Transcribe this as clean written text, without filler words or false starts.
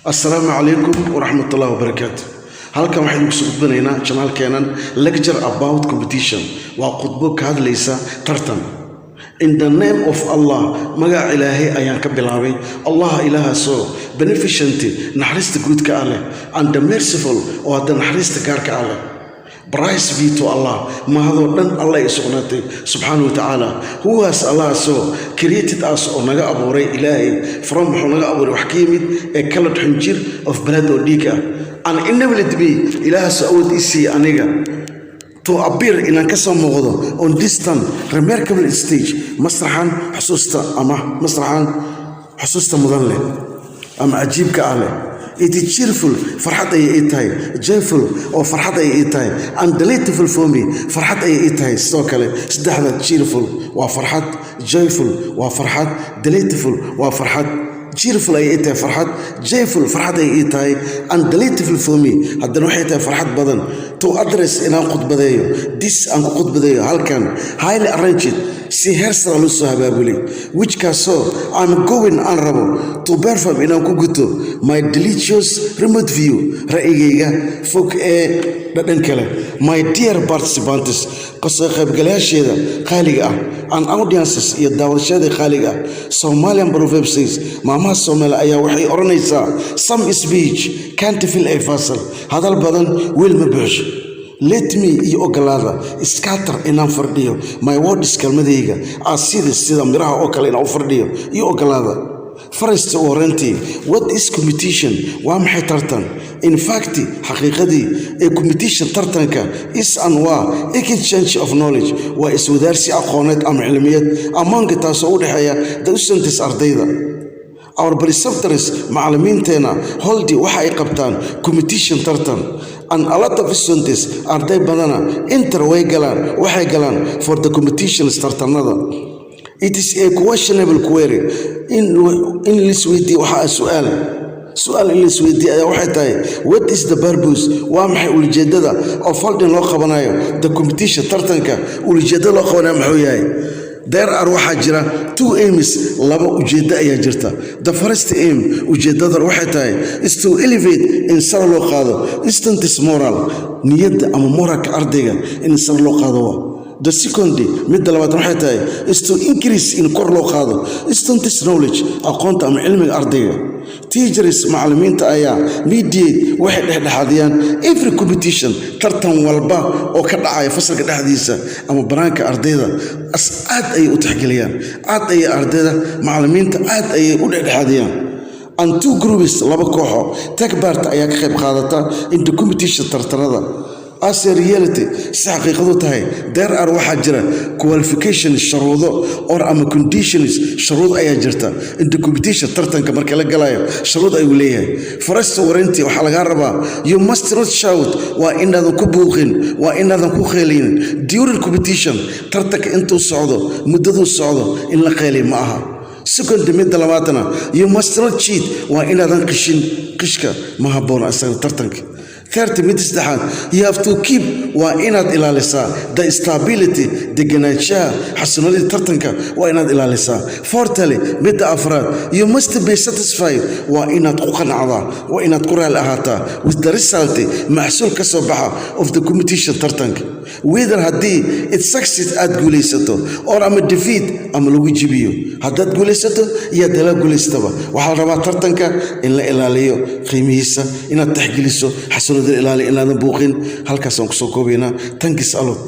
Assalaamu calaykum waraxmatullahi wabarakaatu. Halkan waxaynu kusoo gudbanaynaa channelkeenan lecture about competition. Waa khudbo ka hadlaysa tartan. In the name of Allah, magaca Ilaahay ayaan ka bilaabay. Allah, Ilaahaasoo beneficent, naxariista guudka ah leh, and the merciful, oo hadda naxariista gaarka ah leh. Praise be to Allah, mahadoo dhan Allah ay sugnaatay subxaana wa tacaala. Who has, Allahaasoo, created us, oo naga abuuray Ilaahay, from, wuxuu naga abuuray wax ka yimid ee clot, xinjir, of blood, oo dhiig ah, and enabled me, Ilaahaasoo awood ii siiyey aniga, to appear, inaan ka soo muuqdo, on distant remarkable stage, masraxan xusuusta ama masraxan xusuusta mudan leh ama cajiibka ah leh. It is cheerful, farxad ayay ii tahay, joyful, oo farxad ayay ii tahay, and delightful for me, farxad ayay ii tahay sidoo kale. Saddexda, cheerful waa farxad, joyful waa farxad, delightful waa farxad. Cheerful ayay ii tahay farxad, joyful farxad ayay ii tahay, and delightful for me, haddana waxay tahay farxad badan, to address, inaan khudbadeeyo, this, aan ku khudbadeeyo halkan, highly arranged, si heer sara loo soo habaabulay, which, kaasoo, I'm going, aan rabo, to perform, inaan ku guto, my delicious remote view, ra'yigayga fog ee dhadhanka leh. My dear participants, kasoo qaybgalayaasheeda qaaliga ah, and audiences, iyo daawadashyada qaaliga ah. Somalian proverb says, maamaha Soomaali ayaa waxay odhanaysaa, "Some speech can't fill a vessel." Hadal badan weel ma buuxsho. Let me, iyo ogolaada, scatter, inaan fardhiyo, my words, kelmadayga, as sida miraha oo kale inaan u fardhiyo iyo ogolaada. First, u horantii, what is competition? Waa maxay tartan? In fact, xaqiiqadii, ee competition, tartanka, is and, waa, exchange of knowledge, waa iswadaarsi aqooneed ama cilmiyeed, among, taasoo u dhexeeya, the students, ardayda. Our preceptors, macallimiinteena, hold, waxa ay qabtaan, competition, tartan, and a lot of students, arday badana, enter, way galaan, waxay galaan, for the competitions, tartanada. It is a questionable query, in laisweydiiyo waxaa su-aal su-aal in laisweydiiyo ayaa waxay tahay, what is the purpose, waa maxay ulijeedada, of holding, loo qabanayo, the competition, tartanka ulijeedada loo qabanayo muxuu yahay? There are, waxaa jira, two aims, laba ujeeddo ayaa jirta. The first aim, ujeeddada waxay tahay, is to elevate, in sare loo qaado, students' moral, niyadda ama moralka ardayga in sare loo qaado waa. The second, midda labaad, waxay tahay, is to increase, in kor loo qaado, students' knowledge, aqoonta ama cilmiga ardayga. Teachers, macallimiinta ayaa, mediate, waxay dhexdhexaadiyaan, every competition, tartan walba oo ka dhacaya fasalka dhexdiisa ama banaanka ardayda. As aad ayay u tixgeliyaan, aad ayay ardayda macallimiinta aad ayay u dhexdhexaadiyaan. And two groups, laba kooxo, take part, ayaa ka qayb qaadata, in the competition, tartanada. As a reality, si xaqiiqadu tahay, there are, waxaa jira, qualifications, shuruudo, or ama conditions, shuruud ayaa jirta, in the competition, tartanka marka la galayo shuruud ayuu leeyahay. First, waranti, waxaa lagaa rabaa, you must not shout, waa inaadan ku buuqin, waa inaadan ku qeylinin, during competition, tartanka intuu socdo, muddaduu socdo in la qeyliy ma aha. Second, midda labaadna, you must not cheat, waa inaadan qishin. Qishka ma habboona isaga tartanka. Third, mid saddexaad, you have to keep, waa inaad ilaalisaa, the stability, deganaanshaha, xasilloonida tartanka waa inaad ilaalisaa. Fourthly, midda afraad, you must be satisfied, waa inaad ku qanacdaa, waa inaad ku raali ahaataa, with the result, maxsuul ka soo baxa, of the competition, tartanka, whether, haddii, it succeed, aad guulaysato, or ama defeat, ama lagu jibiyo. Haddaad guulaysato iyo haddaa la guulaystaba, waxaa la rabaa tartanka in la ilaaliyo qiimihiisa, inaad tixgeliso xasilloonida, ilaaliyo, inaadan buuqin. Halkaasaan kusoo koobaynaa. Thanks a lot.